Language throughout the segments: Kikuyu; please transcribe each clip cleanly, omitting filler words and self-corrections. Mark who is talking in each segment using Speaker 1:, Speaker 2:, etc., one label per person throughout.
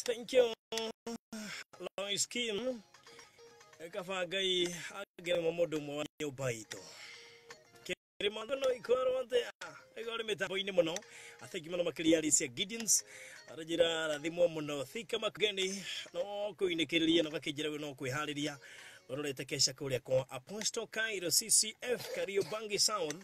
Speaker 1: Thank you, Lois Kim. Kaba Ngai agere mundu mwe wa nyumba itu. Kirimango no ikorwo atia igori mitambo-inĩ mũno. Thank you mũno makĩria Alicia Giddens. Aranjĩra rathimwo mũno Thika Makgeni no kũinĩkĩrĩria na gakĩnjĩra we no kwĩharĩria ũrorete kesha kũrĩa kwa Apostle Cairo CCF Kariobangi South.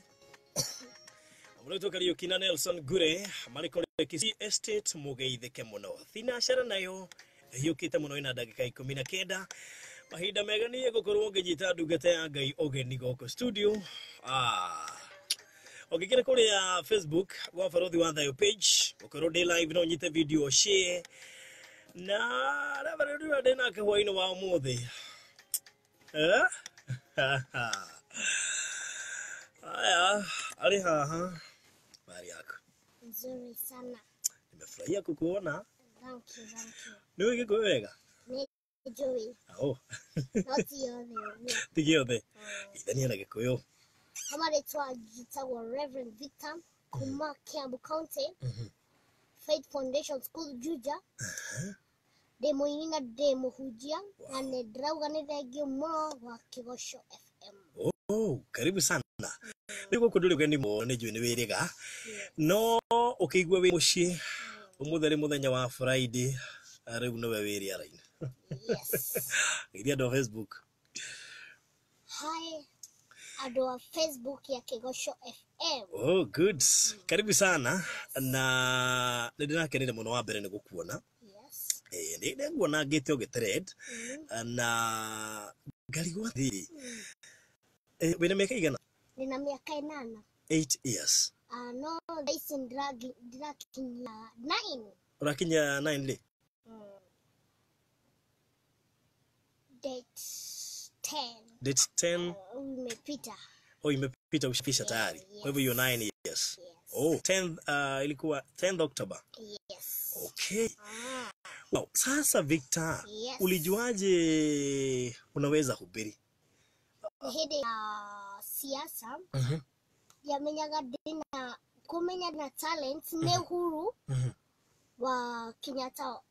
Speaker 1: Mũrĩtwo Kariũki na Nelson Gure marĩ kũrĩa Kisii Estate mũgeithĩke mũno. Thinacara nayo yũkĩte mũno ina ndagĩka 19. Mahinda mega niĩ gũkorwo ngĩnyita ndungata ya Ngai ũgeni gũkũ studio. Ũngĩkĩra kũrĩa Facebook gwa Barothi wa Thayo page, ũkorwo ndĩ live no nyite video share. Na Reverend ũrĩa ndĩ nake hwaĩ-inĩ wa ũmũthĩ. Eh? Haya, arĩ haha. Habari yako?
Speaker 2: Nzuri sana.
Speaker 1: Nimefurahia kukuona.
Speaker 2: Thank you, thank you.
Speaker 1: Nĩ wĩ Gĩkũyũ wega?
Speaker 2: Nĩ njũĩ.
Speaker 1: Oh.
Speaker 2: No ti yothe ũguo.
Speaker 1: Ti gĩothe. Geithania na Gĩkũyũ.
Speaker 2: Marĩtwa njĩtagwo Reverend Victor kuma Kiambu County, Faith Foundation School Juja. Ndĩ mũini na ndĩ mũhunjia na nĩ ndĩrauga nĩ thengiũ mũno wa Kĩgoco FM.
Speaker 1: Oh, karibu sana. Rĩu gũkũ ndũrĩ ũgeni mũno nĩ njũĩ nĩ wĩrĩga. No ũkĩigua wĩ mũciĩ ũmũthĩ nĩ mũthenya wa Friday, rĩu nĩwe wĩ rĩera-inĩ.
Speaker 2: Yes.
Speaker 1: Geithia andũ a Facebook.
Speaker 2: Hi, andũ a Facebook ya Kĩgoco FM.
Speaker 1: Oh, good. Karibu sana. Na nĩ ndĩrakenire mũno wa mbere nĩ gũkuona.
Speaker 2: Yes.
Speaker 1: Nĩ ndĩguona ngĩte ũgĩtrend na ngarigwo atĩrĩrĩ. Wĩna mĩaka igana?
Speaker 2: Nina mĩaka 8.
Speaker 1: 8 years.
Speaker 2: No thaa ici ndĩrakinyia 9.
Speaker 1: Ũrakinyia 9 rĩ?
Speaker 2: Date 10.
Speaker 1: Date 10.
Speaker 2: Imepita.
Speaker 1: Oh, imepita, ushafisha tayari.
Speaker 2: Yes.
Speaker 1: Kwa hivyo you're 9 years.
Speaker 2: Yes.
Speaker 1: Oh, 10th, ilikuwa 10th October.
Speaker 2: Yes.
Speaker 1: Okay. Wow. Sasa Victor,
Speaker 2: Yes.
Speaker 1: ulijuaje unaweza hubiri?
Speaker 2: Hĩndĩ ya siasa ndiamenyaga ndĩna kũmenya na talent nĩ Uhuru wa Kenyatta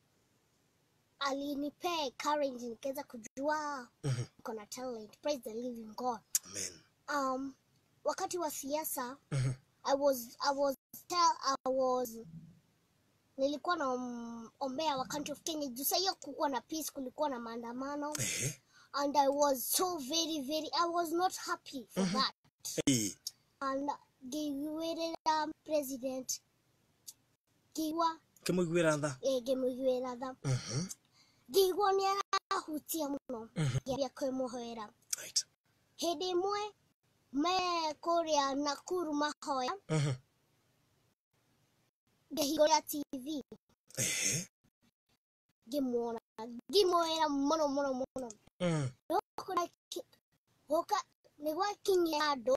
Speaker 2: alinipea courage nikaweza kujua niko na talent. Praise the living God.
Speaker 1: Amen.
Speaker 2: Wakati wa siasa I was nilikuwa na ombea wa country of Kenya juu hiyo kukuwa na peace, kulikuwa na maandamano and I was so very very I was not happy for that. And ngĩiguĩrĩra president ngĩigua
Speaker 1: Kĩmũiguĩra tha.
Speaker 2: Ngĩmũiguĩra tha. Ngĩigua nĩ arahutia mũno ngĩambia kwĩmũhoera.
Speaker 1: Right.
Speaker 2: Hĩndĩ ĩmwe me kũrĩa Nakuru mahoya ngĩhingũra TV ngĩmuona ngĩmwĩra mũno mũno mũno. Gũka nĩ gwakinyia handũ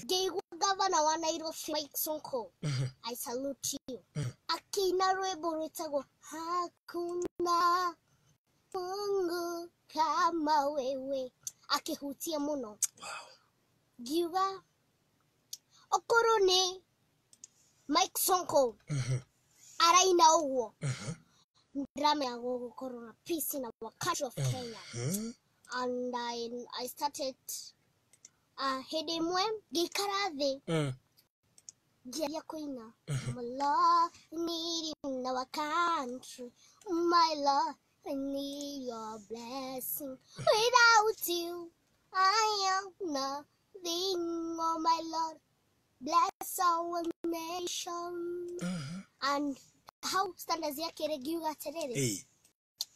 Speaker 2: ngĩigua gavana wa Nairobi Mike Sonko, I salute you, akĩina rwĩmbo rwĩtagwo hakuna Mungu kama wewe, akĩhutia mũno.
Speaker 1: Wow.
Speaker 2: Ngiuga okorwo nĩ Mike Sonko araina ũguo ndĩramenya gũgũkorwo na peace in our country of Kenya. And I started hĩndĩ ĩmwe ngĩikara thĩ ngĩaria kũina my Lord need in our country, my Lord I need your blessing, without you I am nothing, oh my Lord bless our nation. And how standards yake rĩngiuga atĩrĩrĩ,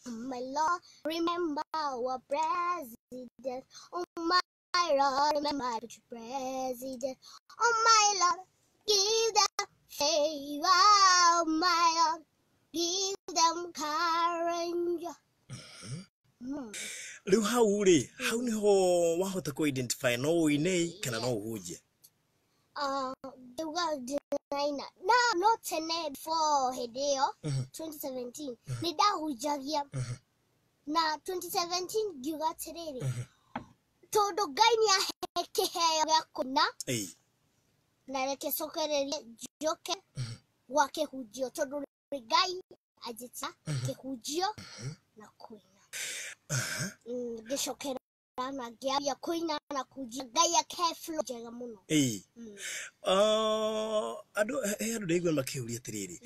Speaker 2: my Lord remember our president, oh my Lord remember the president, oh my Lord give them favor, oh my Lord give them courage.
Speaker 1: Rĩu hau rĩ, hau nĩho wahota kũ identify no ũine kana no ũhunjie?
Speaker 2: Ngĩuga ndĩraina no tene before hĩndĩ ĩyo 2017 nĩ ndahunjagia na 2017 ngiuga atĩrĩrĩ, tondũ Ngai nĩ ahe kĩheo gĩa kũina na reke cokererie njoke gwa kĩhunjio, tondũ Ngai anjĩta kĩhunjio na kũina. Ngĩcokera na ngĩambia kũina na kũhunjia, Ngai akĩhe flow njega mũno.
Speaker 1: Andũ he andũ ndaigua makĩũria atĩrĩrĩ,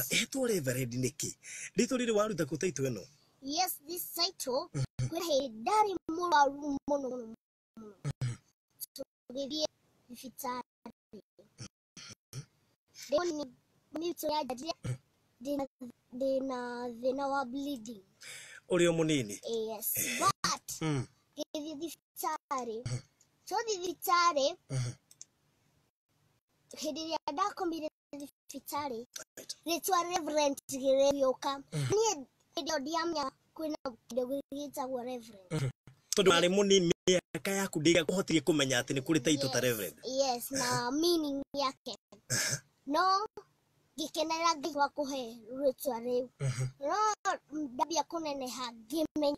Speaker 1: etwo Reverend nĩkĩ? Rĩtwa rĩrĩ waruta kũ title ĩno?
Speaker 2: Yes, this title kwĩ hĩndĩ ndarĩ mũrwaru mũno mũno mũno, tũgĩthiĩ thibitarĩ. Ndĩ ndĩna thĩna wa bleeding.
Speaker 1: Ũrĩ o mũnini?
Speaker 2: Yes, but ngĩthiĩ thibitarĩ, twathiĩ thibitarĩ, hĩndĩ ĩrĩa ndakomire thibitarĩ, rĩtwa Reverend rĩgĩũka. Niĩ hĩndĩ ĩyo ndiamenya kwĩna kĩndũ gĩtagwo Reverend.
Speaker 1: Tondũ warĩ mũnini, mĩaka yaku ndĩngĩakũhotirie kũmenya atĩ nĩ kũrĩ title ta Reverend.
Speaker 2: Yes, na meaning yake. No ngĩkenera Ngai wa kũhe rĩtwa rĩu. No ndambia kũneneha ngĩmenya,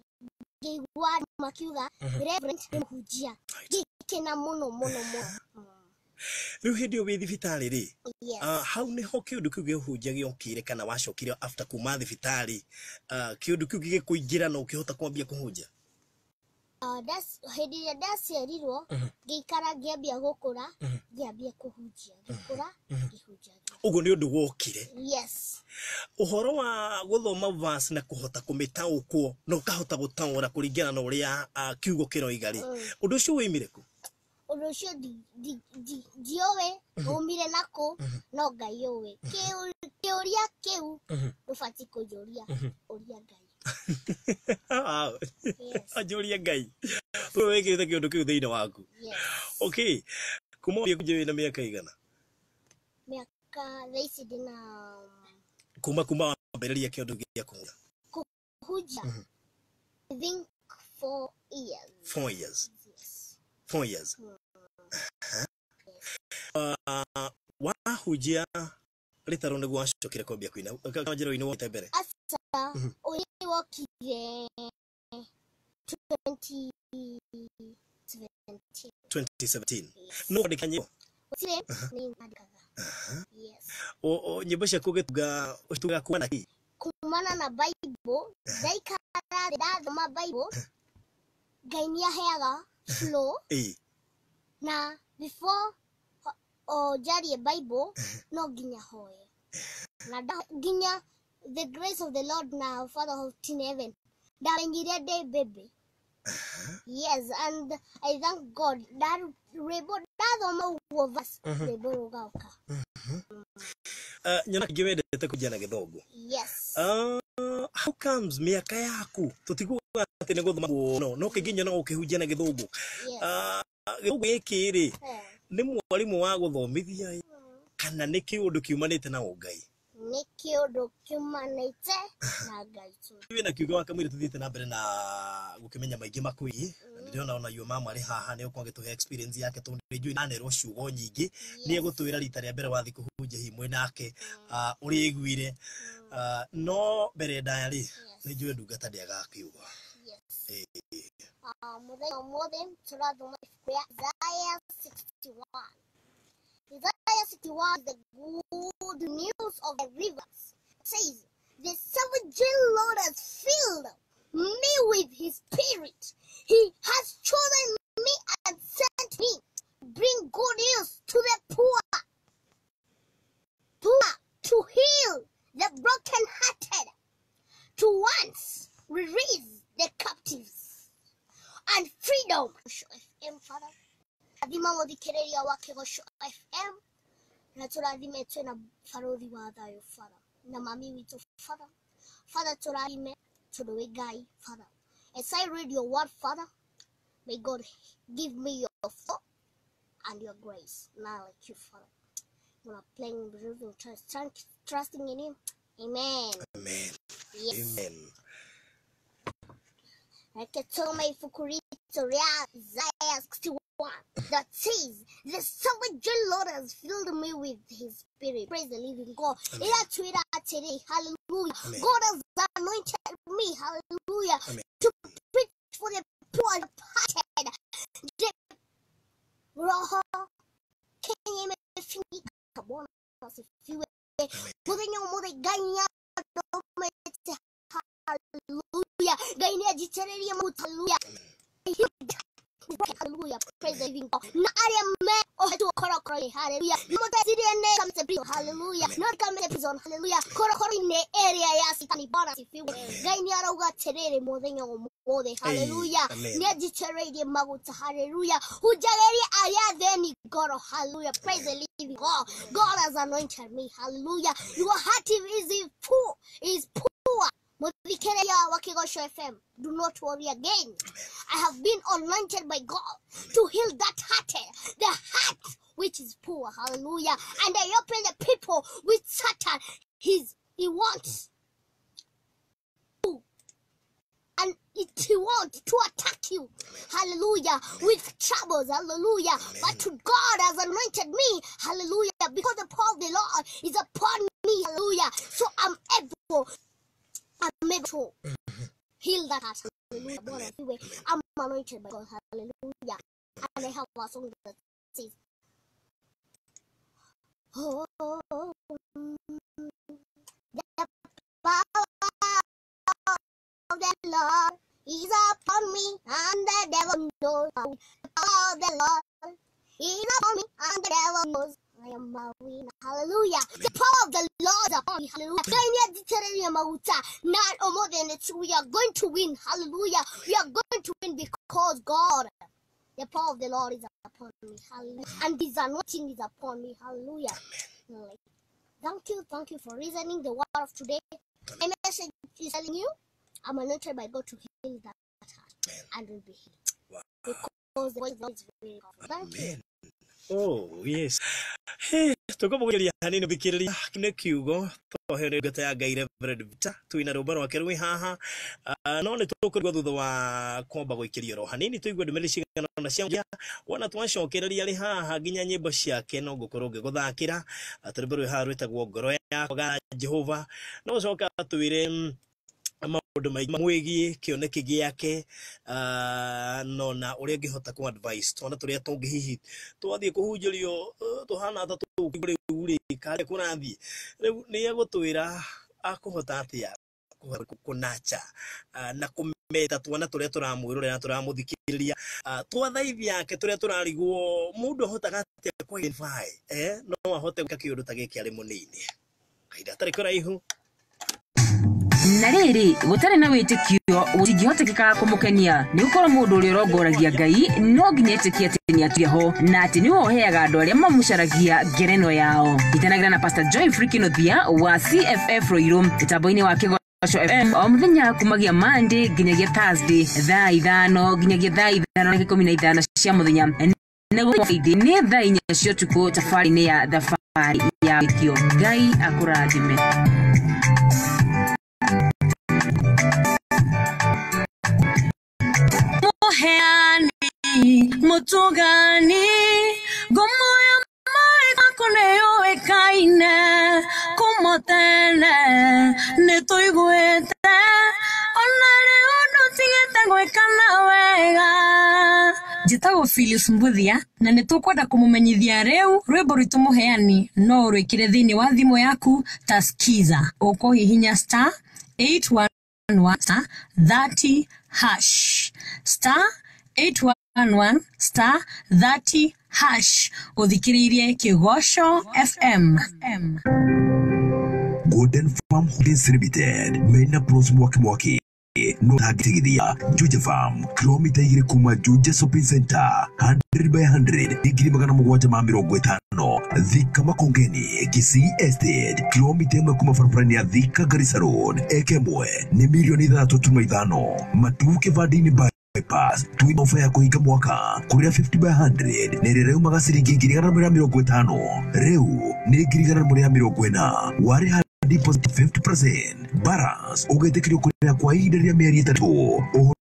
Speaker 2: ngĩigua andũ makiuga Reverend nĩ mũhunjia. Ngĩkena mũno mũno mũno.
Speaker 1: Rĩu hĩndĩ ĩyo wĩ thibitarĩ rĩ, hau nĩho kĩũndũ kĩu gĩũhunjia gĩokire, kana wacokire after kuma thibitarĩ, kĩũndũ kĩu gĩgĩkũingĩra na ũkĩhota kwambia kũhunjia?
Speaker 2: Hĩndĩ ĩrĩa ndaciarirwo, ngĩikara ngĩambia gũkũra, ngĩambia kũhunjia, ngĩkũra ngĩhunjia.
Speaker 1: Ũguo nĩ ũndũ wokire?
Speaker 2: Yes.
Speaker 1: Ũhoro wa gũthoma verse na kũhota kũmĩtaũkwo na ũkahota gũtaũra kũringana na ũrĩa kiugo kĩroiga rĩ, ũndũ ũcio wĩimire kũ?
Speaker 2: Ũndũ ũcio ndiũĩ umire nakũ, no Ngai ũĩ. Kĩũria kĩu ndũbatiĩ kũnjũria, ũria Ngai. Yes.
Speaker 1: Anjũrie Ngai. Ũyũ wĩkĩrĩte kĩũndũ kĩu thĩinĩ waku.
Speaker 2: Yes.
Speaker 1: Okay. Kuma wambie kũhunjia wĩna mĩaka igana?
Speaker 2: Mĩaka thaa ici ndĩna
Speaker 1: Kuma wambĩrĩria kĩũndũ gĩa kũhunjia.
Speaker 2: Kũhunjia. I think 4 years.
Speaker 1: 4 years.
Speaker 2: Yes.
Speaker 1: 4 years. Wahunjia rĩtarũ nĩguo wacokire kwambia kũina. Kanjĩra ũini wokĩte mbere?
Speaker 2: Aca, ũini wokire 2017.
Speaker 1: 2017.
Speaker 2: Yes.
Speaker 1: No wandĩka nyĩmbo?
Speaker 2: Gũtirĩ, nĩ nyandĩkaga. Yes.
Speaker 1: Nyĩmbo ciaku ũgĩtunga, ũcitungaga kuma na kĩ?
Speaker 2: Kumana na Bible, ndaikara thĩ ndathoma Bible, Ngai nĩ aheaga flow. Na before njarie Bible, no nginya hoe. Na nginya the grace of the Lord na Father of in heaven. Ndamenyire ndĩ baby. Yes, and I thank God that rwĩmbo ndathoma ũguo verse, rwĩmbo rũgoka.
Speaker 1: Nyona kaingĩ wendete kũnjia na gĩthũngũ.
Speaker 2: Yes.
Speaker 1: How comes mĩaka yaku tũtiguaga atĩ nĩ gũthoma no, no kaingĩ nyonaga ũkĩhunjia na gĩthũngũ.
Speaker 2: Yes.
Speaker 1: Gĩthũngũ gĩkĩ rĩ, nĩ mwarimũ wa gũthomithia kana nĩ kĩũndũ kiumanĩte na ũngai?
Speaker 2: Nĩ kĩũndũ kiumanĩte na Ngai tu.
Speaker 1: Wĩna kiugo wa kamũira tũthiĩte na mbere na gũkĩmenya maingĩ makwĩgiĩ, na ndĩrona ona yo mama arĩ haha nĩ ũkorwo agĩtũhe experience yake, tondũ nĩ njũĩ anerwo ciugo nyingĩ. Nĩ egũtwĩra rita rĩa mbere wathiĩ kũhunjia hihi mwĩ nake, ũrĩa aiguire. No mbere ndaya rĩ, nĩ njũĩ ndungata ndĩagaga kiugo.
Speaker 2: Yes. Mũthenya ũmũthĩ tũrathoma ibuku rĩa Isaiah 61. Isaiah 61 is the good news of the rivers. It says, the sovereign Lord has filled me with his spirit. He has chosen me and sent me to bring good news to the poor, to heal the brokenhearted, to once release the captives and freedom. FM, Father. Rathima mũthikĩrĩria wa Kĩgoco FM, na tũrathime twĩna barũthi wa thayũ, Father, na mami witũ, Father. Father, tũrathime tondũ wĩ Ngai, Father. As I read your word, Father, may God give me your thought and your grace. Now like you, Father. I'm gonna playing, believing, trusting in him. Amen.
Speaker 1: Amen.
Speaker 2: Yes.
Speaker 1: Amen.
Speaker 2: Reke tusome ibuku ritũ rĩa Isaiah 61 that says, "The sovereign Lord has filled me with his spirit." Praise the living God. Ĩratwĩra atĩrĩ, hallelujah.
Speaker 1: Amen.
Speaker 2: God has anointed me, hallelujah,
Speaker 1: Amen.
Speaker 2: to preach for the poor and the parted. Roho Kenya imefinyika. Bwana asifiwe. Mũthenya ũmũthĩ Ngai nĩandũmĩte, hallelujah. Ngai nĩanjitĩrĩrie maguta, hallelujah. Hallelujah. Praise the living God. Na arĩa me ohetwo korokoro-inĩ, hallelujah. Mũtecirie nĩ kamĩte prison, hallelujah. No kamĩte prison, hallelujah. Korokoro-inĩ ĩrĩa ya Sitani, Bwana asifiwe. Ngai nĩarauga atĩrĩrĩ mũthenya ũmũthĩ, hallelujah.
Speaker 1: Amen.
Speaker 2: Nĩanjitĩrĩirie maguta, hallelujah. Hunjagĩrie arĩa athĩni ngoro, hallelujah. Praise the living God. God has anointed me, hallelujah. Your heart is poor, is poor. Muthikereria wa Kĩgoco FM, do not worry again. I have been anointed by God to heal that heart, the heart which is poor, hallelujah. And I open the people with Satan, he wants to, and he wants to attack you, hallelujah, with troubles, hallelujah. But to God has anointed me, hallelujah, because the power of the Lord is upon me, hallelujah. So I'm able to heal that heart, hallelujah. Bwana asifiwe. I'm anointed by God, hallelujah. And I have a song that says, "Oh, the power of the Lord is upon me, and the devil knows. The power of the Lord is upon me, and the devil knows I am a winner." Hallelujah. The power of the Lord is upon me. Hallelujah. Ngai nĩanjitĩrĩirie maguta na ũmũthĩ we are going to win. Hallelujah. We are going to win because God, the power of the Lord is upon me. Hallelujah. And his anointing is upon me. Hallelujah. Like, thank you for reasoning the word of today. My message is telling you, I'm anointed by God to heal that heart and will be healed.
Speaker 1: Wow.
Speaker 2: Because the voice of the Lord is very powerful. Thank you.
Speaker 1: Amen. Oh, yes. Hey, tũkũmũgeria hanini thikĩrĩria kĩu nĩ kiugo tũheo nĩ ndungata ya Ngai Reverend Victor twĩna rũmba rwake rwĩ haha. No nĩ tũkũrigwo thutha wa kwamba gũikĩrio ro hanini tũigue ndũmĩrĩri cigana ũna cia wona twacokereria rĩ haha nginya nyĩmbo ciake no ngũkorwo ngĩgũthakĩra. Rwĩmbo rwĩ haha rwĩtagwo ngoro yakwa ga Jehova no ũcoke atwĩre maũndũ maingĩ mamwĩgiĩ kĩoneki gĩake, no na ũrĩa angĩhota kũ advice twana tũrĩa tũngĩ hihi twathiĩ kũhunjĩrio, tũhana ta tũkĩigua rĩu rĩ karĩa kũrathiĩ rĩu nĩ egũtwĩra akũhota atĩa kũnacha na kũmeta twana tũrĩa tũramwĩrorera na tũramũthikĩrĩria, twa thaithi yake tũrĩa tũrarigwo mũndũ ahotaga atĩa kũ identify, no ahote gwĩka kĩũndũ ta gĩkĩ arĩ mũnini kahinda gatarĩ kũraihu.
Speaker 3: Na rĩrĩ gũtarĩ na wĩtĩkio gũtingĩhotekeka kũmũkenia nĩ gũkorwo mũndũ ũrĩa ũrongoragia Ngai no nginya etĩkie atĩ nĩ atwĩre ho na atĩ nĩwe ũheaga andũ arĩa mamũcaragia ngereno yao. Itanagĩra na Pastor Joy Frikinothia wa CFF Ruiru mĩtambo-inĩ wa Kĩgoco FM o mũthenya kumagia Monday nginyagia Thursday thaa 5 nginyagia thaa 5:15 cia mũthenya na Friday nĩ thaa 4 cia ũtukũ thabarĩ-inĩ ya thabarĩ ya wĩtĩkio. Ngai akũrathime.
Speaker 4: Mũheani mũtugani ngumo ya maĩ maku nĩyũĩkaine kuma tene nĩtũiguĩte ona rĩu ndũtigĩte gwĩkana wega. Njĩtagwo Phyllis Mbuthia na nĩtũkwenda kũmũmenyithia rĩu rwĩmbo rwitũ mũheani no ũrwĩkĩre thĩinĩ wa thimũ yaku ta Skiza. Ũkũhihinya star 811 star 30 hash star 811 star 30 hash ũthikĩrĩirie Kĩgoco FM.
Speaker 5: Golden Farm Holdings Limited mena plots mwaki mwaki no tagithia Juja Farm kilomita 2 kuma Juja Shopping Center 100 by 100 750 Thika Makongeni Kisii Estate kilomita 1 kuma barabara ya Thika Garissa Road eke 1 ni milioni 3.5 Matuu Kivandini bypass twina ofa ya kũhinga mwaka kũrĩa 50 by 100 nĩ rĩraumaga ciringi 150 rĩu nĩ 140 warĩha deposit 50% balance ũgĩtĩkĩrio kũrĩha kwa ihinda rĩa mĩeri 3.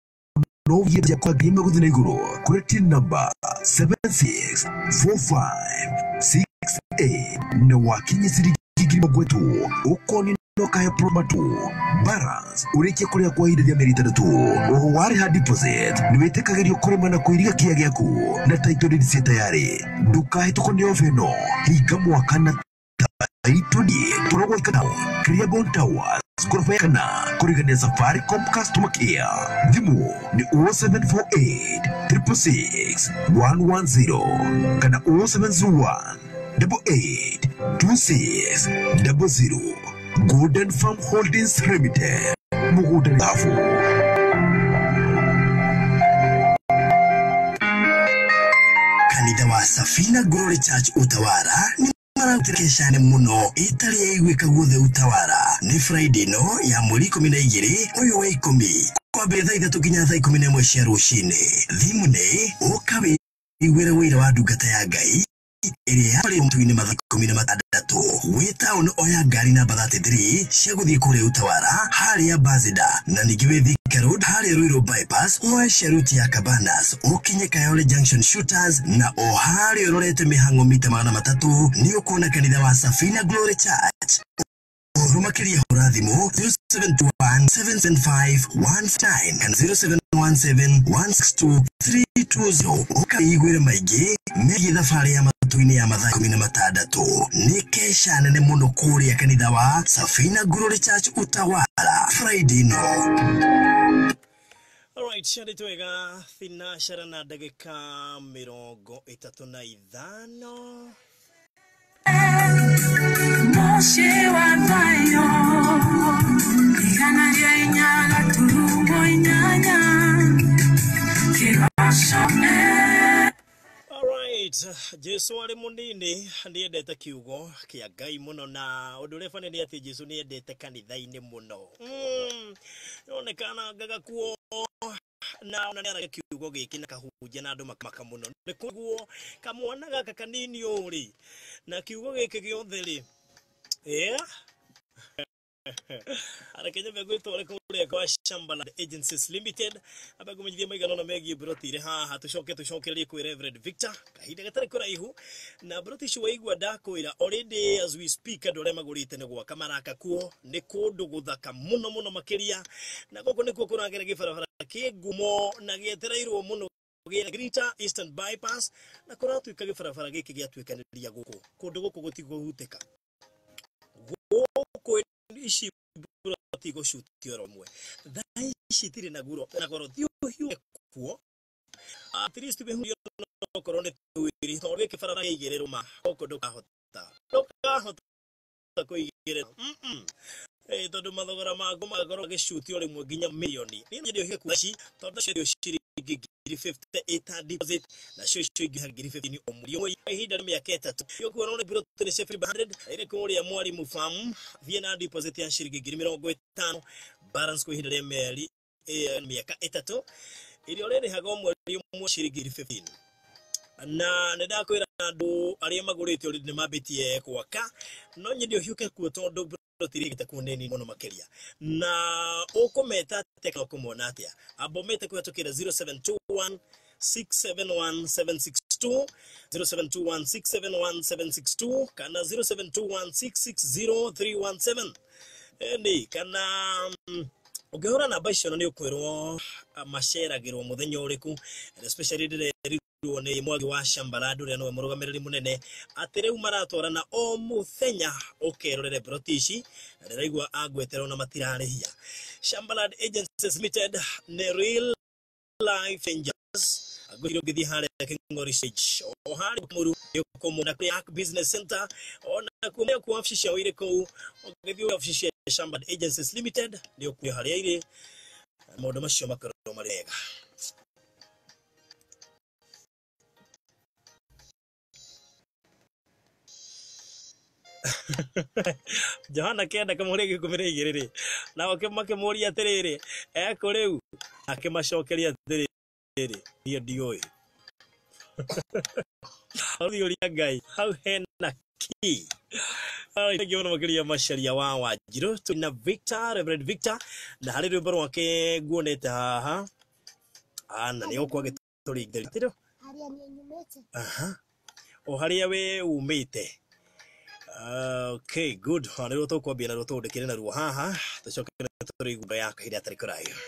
Speaker 5: No ũgĩe kwa ngiri ĩmwe gũthiĩ na igũrũ kũrĩ tin number 764568 na wakinye ciringi 30,000 ũkonio no kahe promatu balance ũrĩkie kũrĩa kwa ihinda rĩa mĩeri 6. Oho warĩha deposit nĩ wĩtĩkagĩrio kũrĩma na kũiriga kĩa gĩaku na title deed ciĩ tayarĩ. Ndũkahĩtũkwo nĩ ofa ĩno, hinga mwaka na title deed. Tũrogwo Clearbone Towers ngoroba ya kana kũrigania Safaricom customer care. Thimũ nĩ 0748 666 110 kana 0701 88 26 00. Golden Farm Holdings Limited, mũgũnda nĩ thabu.
Speaker 6: Kanitha wa Safina Glory Church Utawara nĩ marakeshane muno ĩtarĩ yaiguĩka guothe Utawara. Nĩ Friday no ya mweri 12 ũyũ wa 10 kwambĩrĩria thaa 3 nginya thaa 11 cia rũcinĩ. Thimũ nĩ ũka wĩiguĩre wĩra wa ndungata ya Ngai ĩrĩa yarĩ mtu-inĩ mathaa 16. Wĩ taũni oya ngari namba 33 cia gũthiĩ kũrĩa Utawara harĩa Ambassador, na ningĩ wĩ Thika Road harĩa Ruiru Bypass oe cia route ya Cabanas ũkinye Kayole Junction Shooters, na o harĩa ũrorete mĩhang'o mita 300 nĩ ũkuona kanitha wa Safina Glory Church. Ũhoro makĩria hũra thimũ 0721 775 19 kana 0717 162 320. Ũkaiguĩre maingĩ megiĩ thabarĩ ya matu-inĩ ya mathaa 16. Nĩ kesha nene mũno kũrĩa kanitha wa Safina Glory Church Utawara Friday no.
Speaker 1: Alright, ciarĩ twega thinacara na ndagĩka 35.
Speaker 7: Moshe wa thayo 104.8 kĩgoco.
Speaker 1: Alright, Jesu arĩ mũnini nĩendete kiugo kĩa Ngai mũno, na ũndũ ũrĩa bani nĩ atĩ Jesu nĩendete kanitha-inĩ mũno. Nĩonekana ngaga kuo na ona nĩaragia kiugo gĩkĩ na kahunjia na andũ makamaka mũno. Nĩ koguo kamwana gaka kanini ũũ rĩ na kiugo gĩkĩ gĩothe rĩ, yeah? Areke nyambe ngwĩtware kũrĩa kwa Shambala Agencies Limited ambe ngũmenyithie maigana ũna megiĩ broti irĩ haha, tũcoke tũcokererie kwĩ Reverend Victor kahinda gatarĩ kũraihu. Na broti ici waigua ndakwĩra already as we speak andũ arĩa magũrĩte nĩ gwaka maraka kuo, nĩ kũndũ gũthaka mũno mũno makĩria, na gũkũ nĩkuo kũragera gĩbarabara kĩ ngumo na gĩetereirwo mũno gĩa Greater Eastern Bypass, na kũratuĩka gĩbarabara gĩkĩ gĩatuĩkanĩria gũkũ kũndũ gũkũ gũtikũhutĩka gũkũ ici broti gũcutio oro mwe thaa ici itirĩ na guro na goro thiĩ ũhiũke kuo at least wĩhurie okorwo nĩ twĩrĩ tondũ gĩkĩ barabara kĩigĩrĩrwo ma gũkũ ndũkahota kũigĩrĩra tondũ mathogora maguo magakorwo magĩcutio rĩmwe nginya mirioni. Niĩ nyende ũhiũke kuo ici tondũ nacio ciringi 58 deposit nacio icio ingĩ 15,000 o mweri ũmwe ihinda rĩa mĩaka 3. Ũkuona nĩ broti nĩ cia 500 ĩrĩ kũrĩa Mwalimu Farm, thiĩ na deposit ya ciringi 50,000 balance kwa ihinda rĩa mĩeri mĩaka 3 ĩrĩa ũrĩrĩhaga o mweri ũmwe ciringi 15,000. Na nĩ ndakwĩra andũ arĩa magũrĩte already nĩ mambĩtie gwaka, no nyende ũhiũke kuo tondũ broti iria igĩte kuo nĩ nini mũno makĩria. Na ũkũmeta atĩa kana ũkũmona atĩa? Amba ũmete kũhetũkĩra 0721 671 762, 0721 671 762 kana 0721 660 317. Ĩni kana ũngĩhũra namba icio na nĩ ũkwĩrwo maceragĩrwo mũthenya ũrĩkũ, and especially ndĩrerirwo nĩ Mwangi wa Shambalad ũrĩa nĩwe mũrũgamĩrĩri mũnene atĩ rĩu maratwarana o mũthenya ũkerorere broti ici, na ndĩraigua angweterwo na matirarĩhia. Shambalad Agencies Limited nĩ real life changers. Ngwĩrire ũngĩthiĩ harĩa Kĩng'ori stage o harĩa Mũru nĩ ũkũmona kũrĩa Ark Business Center, ona kuo kuo wabici ciao irĩ kũu. Ũngĩthiĩ wabici cia Shambad Agencies Limited nĩ ũkuona harĩa irĩ, maũndũ macio makorwo marĩ mega. Johana 9 kamũria 12 rĩ, nao makĩmũria atĩrĩrĩ, ekũ rĩu? Akĩmacokeria atĩrĩrĩ, niĩ ndiũĩ. Hau ũria Ngai, hau hena key. Thank you mũno makĩria Macharia wa Wanjirũ. Twĩna Victor, Reverend Victor, na harĩ rwĩmbo rwake nguonete haha. Na nĩ gũkorwo agĩtũringĩrĩria.
Speaker 2: Harĩa niĩ nyumĩte.
Speaker 1: Aha. O harĩa we umĩte. Okay, good. Nĩ ruo tũkwambia naruo tũndĩkĩre naruo haha tũcoke tũrĩigua ya kahinda gatarĩ kũraihu.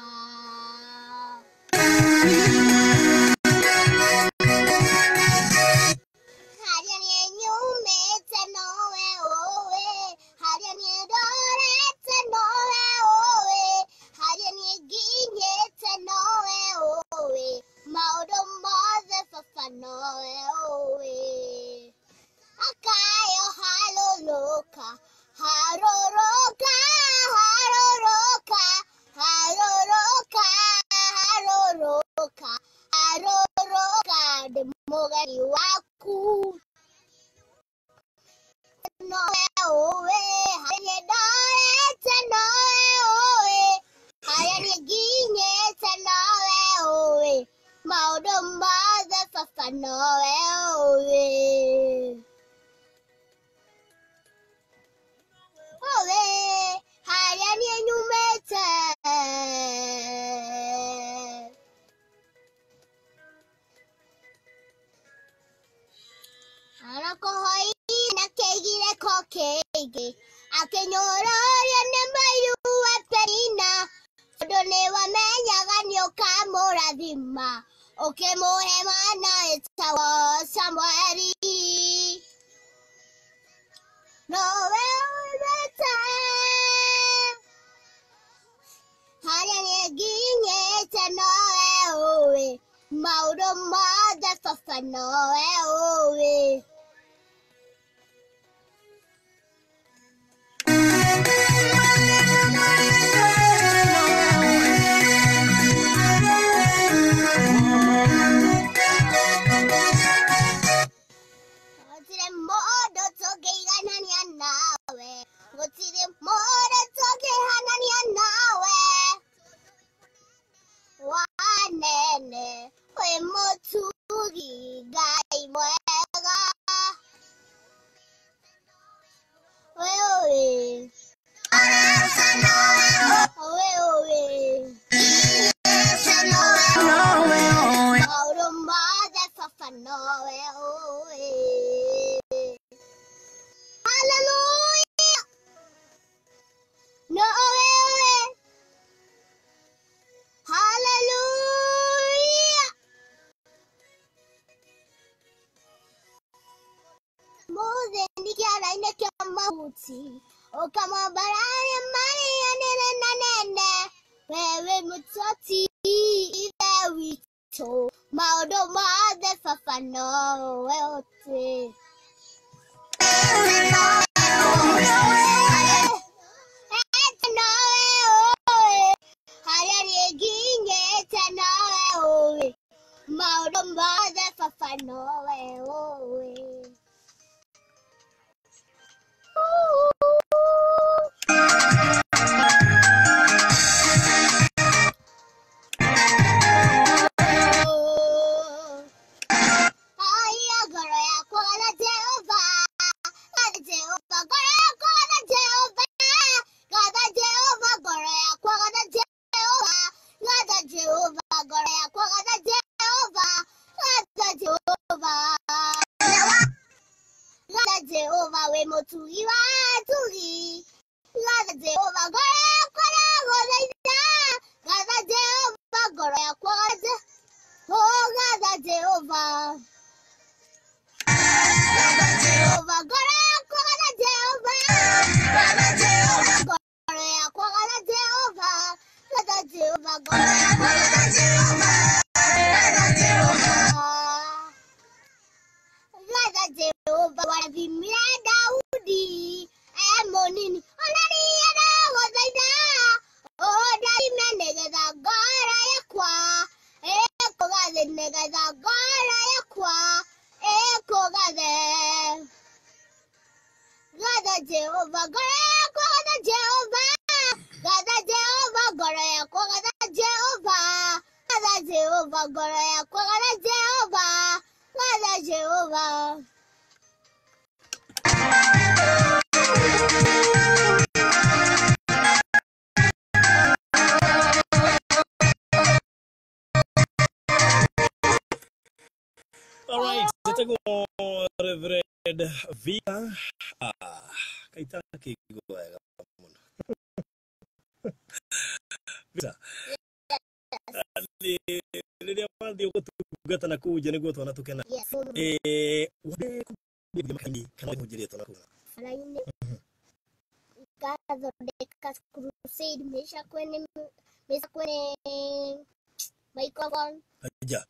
Speaker 2: Hallelujah. Harĩa niĩ nyumĩte nowe ũĩ, harĩa niĩ ndorete nowe ũĩ, harĩa niĩ nginyĩte nowe ũĩ, maũndũ mothe baba nowe ũĩ. Akayo harũrũka, harũrũka, harũrũka, harũrũka, harũrũka, harũrũka, ndĩ mũgeni waku. Nowe ũĩ, harĩa niĩ ndorete nowe ũĩ, harĩa niĩ nginyĩte nowe ũĩ, maũndũ mothe baba nowe ũĩ. Ũĩ, harĩa niĩ nyumĩte. Arakohoina kĩgirĩko kĩingĩ, akĩnyũrũrio nĩ mũiru wa Penina, tondũ nĩwamenyaga nĩũkamũrathima, ũkĩmũhe mwana wĩtagwo Samueli. Nowe uumĩte, harĩa niĩ nginyĩte nowe ũĩ, maũndũ mothe baba nowe ũĩ. Gũtirĩ mũndũ tũngĩiganania nawe, gũtirĩ mũndũ tũngĩhanania nawe. Wanene wĩ mũtugi Ngai mwega, wĩ ũĩ, wĩ ũĩ, maũndũ mothe baba nowe ũĩ. Hallelujah. Nowe ũĩ. Hallelujah. Mũthĩni kĩara-inĩ kĩa mahuti, ũkamwambararia marĩanĩre na nene, we wĩ mũtoti ithe witũ, maũndũ mothe baba nowe ũtĩ. Nowe ũĩ, harĩa niĩ nginyĩte nowe ũĩ, maũndũ mothe baba nowe ũĩ. Aya ngoro yakwa gatha Jehova, gatha Jehova, ngoro yakwa gatha Jehova, gatha Jehova, ngoro yakwa gatha Jehova, gatha Jehova, ngoro yakwa gatha Jehova, gatha Jehova. Gatha Jehova wĩ mũtugi wa atugi, gatha Jehova ngoro yakwa ndagũthaitha, gatha Jehova ngoro yakwa gatha, oh gatha Jehova. Jehova ngoro yakwa gatha Jehova, ngoro yakwa gatha Jehova, gatha Jehova ngoro yakwa gatha Jehova. Gatha Jehova warathimire Daudi e mũnini, ona niĩ ndagũthaitha ũndathime nĩgetha ngoro yakwa ĩkũgathe, nĩgetha ngoro yakwa ĩkũgathe. Gatha Jehova ngoro yakwa gatha Jehova, gatha Jehova ngoro yakwa gatha Jehova, gatha Jehova ngoro yakwa gatha Jehova, gatha Jehova.
Speaker 1: All right, tetagwo Reverend Vita. Ah, kaita kĩigua wega mũno. Vita. Rĩrĩa wathiĩ gũtungata na kũu nja nĩguo twana tũkena.
Speaker 2: Yes.
Speaker 1: Wambere kũambia makani kana kũhunjĩria twana kũu?
Speaker 2: Bara-inĩ ngathondeka crusade mbeca kwene, mbeca kwene microphone.
Speaker 1: Aja.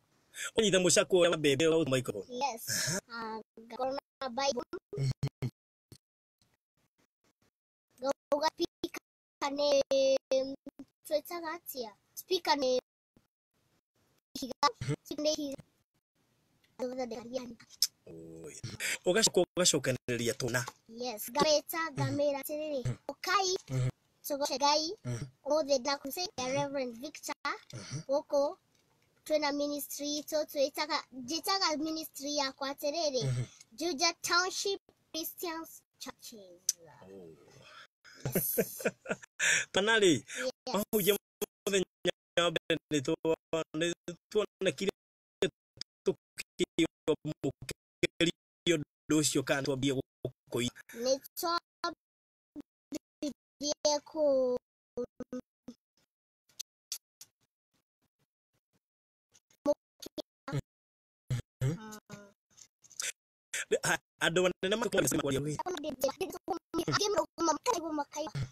Speaker 1: Ũnyita mũcakwo wa mbembe wa microphone.
Speaker 2: Yes. Ah, ngakorwo na Bible. Ngauga speaker nĩ twĩtaga atĩa? Speaker nĩ ihiga, nĩ ihiga. Ngathondeka riani.
Speaker 1: Ũgacoka ũgacokanĩrĩria tũna.
Speaker 2: Yes, ngamĩta ngamĩra atĩrĩrĩ, ũkai tũgoce Ngai ũmũthĩ nda crusade ya Reverend Victor gũkũ twĩna ministry itũ twĩtaga, njĩtaga ministry yakwa atĩrĩrĩ, Juja Township Christians Churches.
Speaker 1: Twana rĩ, mahunjia mũthenya wa mbere nĩ tuonekire tũkĩamũkĩria ũndũ ũcio kana twambie gũkũi.
Speaker 2: Nĩ twambirie kũ
Speaker 1: Andũ anene makwaria.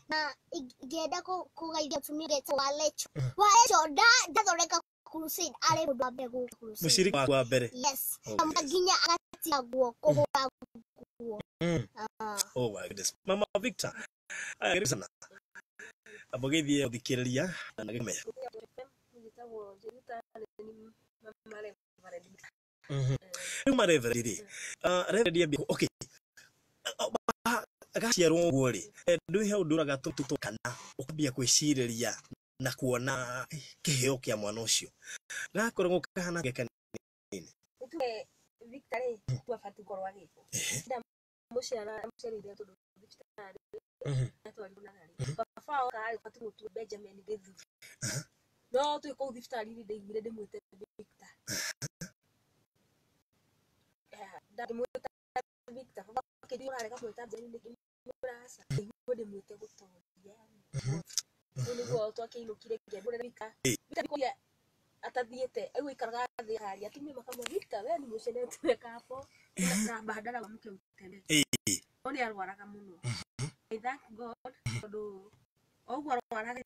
Speaker 2: Na ingĩenda kũgeithia mũtumia ũngĩ wĩtagwo Walecho. Walecho ndathondeka crusade arĩ mũndũ wa mbere gũka crusade.
Speaker 1: Mũciriki wa mbere.
Speaker 2: Yes.
Speaker 1: Oh,
Speaker 2: Na nginya agatiga nguo, kũhũra nguo. Ah.
Speaker 1: Oh my goodness. Mama Victor. Aya, karibu sana. Amũgeithie gũthikĩrĩria na gĩkũmenya. Rĩu ma Reverend rĩ, Reverend ambia, okay. Agaciarwo ũguo rĩ, ndũĩ he ũndũ ũraga tũtũ kana ũkambia kwĩcirĩria na kuona kĩheo kĩa mwana ũcio. Gakoragwo kahana geka nini.
Speaker 8: Nĩtuge Victor rĩ, twabatiĩ gũkorwo agĩkwo. Ndamũciara mũciarĩire tondũ thibitarĩ atwarirwo natharĩ. Baba wao karĩ batiĩ gũtua Benjamin Gĩthuri. No twĩ kũu thibitarĩ-inĩ ndaiguire ndĩmwĩte Victor. Ndamwĩta Victor, baba akĩnjĩra ũrarega kũmwĩta Benjamin nĩkĩ? Ngĩmwĩra aca, ndaiguire ndĩmwĩte Gũtoria. Rĩu nĩguo twakĩinũkire ngĩambĩrĩria Victor. Victor nĩkũria atathiĩte, rĩu aikaraga thĩ akaria, atumia makamwĩra Victor we ni mũcenete kapo na bandara wa mke utembee. No nĩ arwaraga mũno. I thank God tondũ o ũguo arwaraga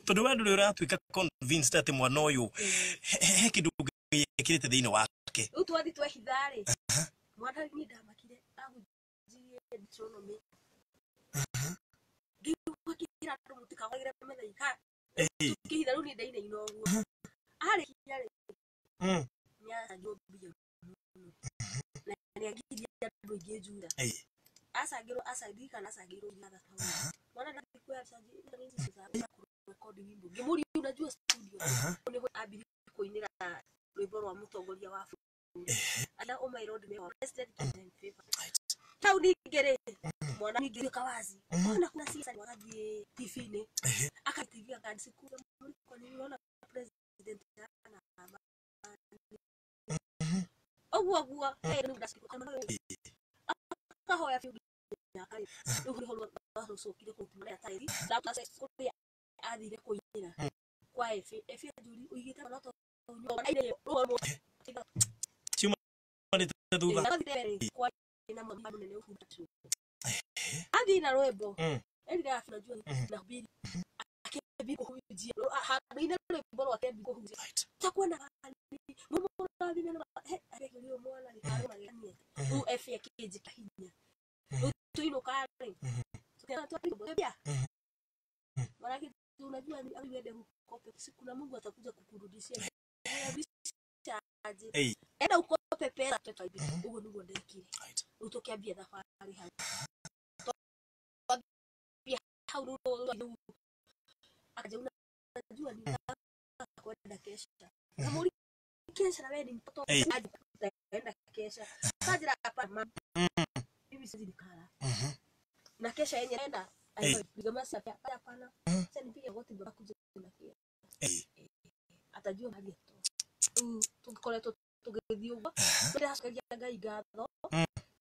Speaker 1: Tondũ we ndũrĩ ũratuĩka convinced atĩ mwana ũyũ he kĩndũ Ngai ekĩrĩte thĩinĩ wake.
Speaker 8: Rĩu twathi twehitha rĩ, mwana niĩ ndamakire ahunjirie Deuteronomy. Ngĩigua akĩra andũ mũtikahũragĩre metha-inĩ. Ha, tũkĩhitha rĩu niĩ ndainaina ũguo. Arĩkia rĩ, nĩacangirwo mbia mũno. Na nĩangirie andũ aingĩ Juda. Acangirwo, ndirikana acangirwo ngiri ithathatũ. Mwana ndathiĩ kuoya canji, kurekodi wimbo. Ngĩmũria unajua studio? Nĩho ambirie kũinĩra rwĩmbo rwa mũtongoria wa bũrũri. Ana ũmairwo ndime president in favor. Hau ningĩ rĩ, mwana ningĩ tuĩka wazi. Ona kuna siasa wagathiĩ TV-inĩ. Aka TV akandisikura mũriko nĩ ũrona president ana amani. Ũguo ũguo, rĩu ndacukuru. Akahoya biũ nginya akarĩka. Rĩu nĩho rwacokire kũrutwo na tairi. Kũrĩa athire kũinĩra kwa Efe. Efe anjũririe ũigĩte mwana
Speaker 1: Ciumanĩte thutha.
Speaker 8: Athiĩ na rwĩmbo erire arabu najua nahubiri akĩambia kũhunjia handũ-inĩ rwĩmbo rwake ambia kũhunjia takuwa na hali mũrathime na he aregerio mwana gĩkaro magegania rĩu efe akĩnjĩka hinya rĩu tũinũka rĩ tukĩona Maanake unajua ni au uende ukope siku na Mungu atakuja kukurudishia. Unarudisha aje?
Speaker 1: Ĩĩ.
Speaker 8: Enda ukope pesa tutaibia. Uguo niguo ndekire. Rĩu tũkĩambia thabarĩ hau. Twambia hau rĩu rĩu akaja unajua ni kwenda kesha. Kamuri kesha na wewe ni mtoto
Speaker 1: Ĩĩ.
Speaker 8: utaenda kesha. Sajira hapa mama. Mimi siwezi nikala. Na kesha yenye naenda
Speaker 1: Ĩĩ.
Speaker 8: nikamwambia hapana. Sasa nipige goti baba kuja na kia.
Speaker 1: Ĩĩ.
Speaker 8: Atajua mahali atoa. Rĩu tũkoretwo tũgĩthiĩ ũguo. Ndĩracokeria Ngai ngatho.